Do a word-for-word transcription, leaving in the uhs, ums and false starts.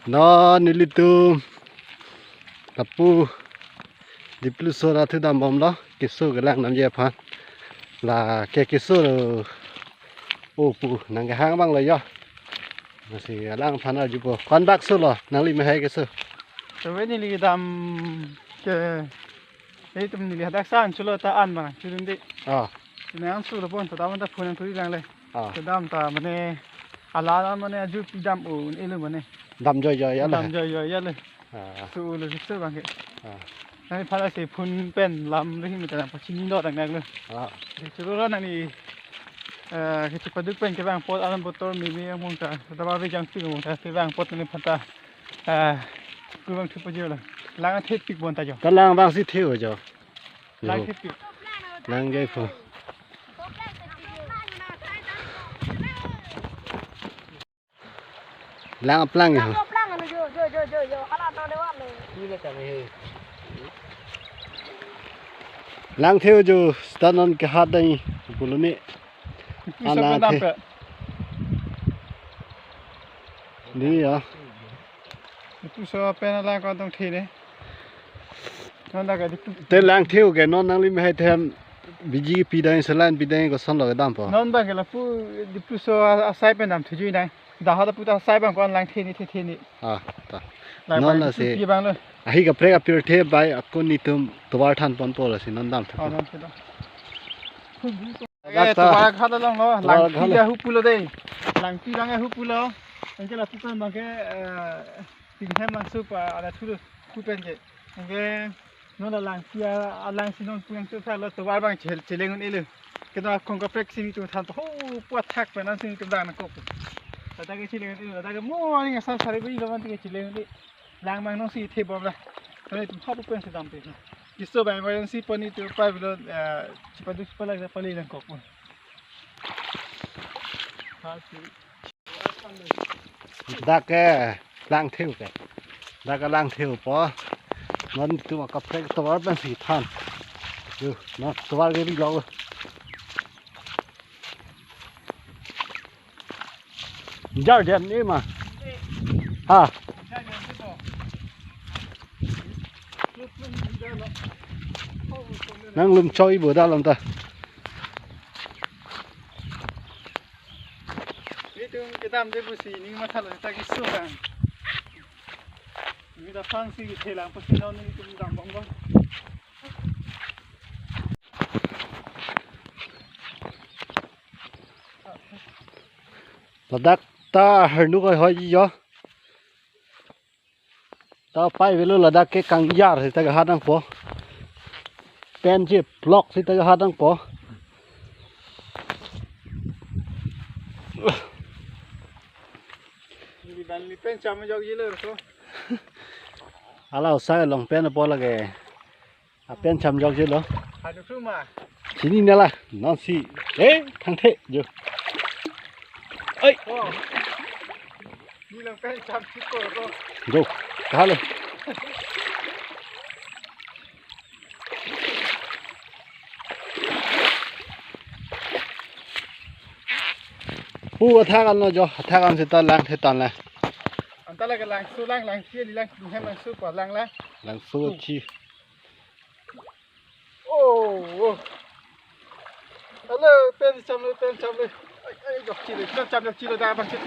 Non nelitum lapu Dipluso ra thu dambomlo, keso kelang namji aphan. Lake keso lo o pu nangkehang abang lo jo. Lasi alang aphan arjupo. Konbak so lo nangli mehai keso? Kave neli kedam ke, eh, itum neli hadak sa an chulo ta an bang churun di. Ah. Nang an chulo pon ta daman ta phone ang turi lang le. Ah. Kedam ta mane ala mane aju pidam o un-elo mane. Dam joijoi ya le. Dam joijoi ya le. Ah. Su lo su bang ke. Ah. Nangli phala si phone pen lam ri mi ta pachini lo dang nang lo. Ah. Di churu lo nangli, eh, kechipaduk pen kevang apot alam botor mimi among ta. Daba vejang pi among ta kevang apot nangli aphan ta. Eh, kevang thupo jo lo. Lang thepik bon ta jo. Kalang abang si theu jo. Lang thepik. Lang jai pho. Lang aplang ya. Lang theu jo, seta non kehat dai pulo ni. Alang the. Ni ya. Dipluso pen alang ko tong the ne. Non dak a Dipluso. Te lang theu ke non nangli mehai them biji pidang saline pidang koson lo kedampo. Non bang ke lapu Dipluso asai pen dam thuju nang. Dah ada puta sai bang ko an lang the ni the the ni. Ah, ta. Lang non bang lasi pi bang lo. Ahi kaprek apirthe bai ako netum tovar than ponpo lasi non dam thu. Oh, non the da. Dak eh, ta. Tovar ghat along lo, tovar lang ghat pi lo. Ahu pulo dei. Lang pi lang ahu pulo. Anke lapu pen bang ke, eh, Tingtham Langso pa ada thulu hu pen ke. Anke non la lang pi a, alang si non pulang tu sa lo tovar bang chel, cheleng un-elo. Keno akong kaprek si netum than ho pu athak pen an si netum dang nangkok. Tata ke cheleng un-elo, tata ke morning asar sari bui lo man ke cheleng un-e. Lang mang nong si thebom la. Kali tum thap pen si dam pe. Keso bang emergency pon netum pai bilo, eh, chipaduk chipalak pali nangkok pon. Dak ke lang theu ke. Dak ke lang theu po. Non tu ma kaprek tovar pen si than. Yo, non tovar ke ri lo. Jar jan ni ma. Ha. Nang lum choi bo da lam ta. Netum kedam de pusi ning matha lo ta keso kan. Mi da phang si thelang pasi non netum dambom bang. Ladak ta hernuk hoi hoi jo. Ta pai velo ladak ke kangjar seta kehat nangpo. Pen cheplok seta kehat nangpo. Ni ban ni pen cham jok jilo ko. Ala usa long pen po lage. Apen cham jok jelo. Hadu suma. Chini nela, non si. Eh, thangthe jo. Oi. Oh. Ni lang pen cham chiko ko. Jo. Kahale. Pu athak an lo jo, athak an seta lang the tan la. Anta lake Langso lang, lang si li lang, hem Langso pa lang la. Langso chi. Oh, oh. Hello, pen cham le, pen cham le. Ai, ai, jok chilo, pen cham jok chilo, da bang chilo.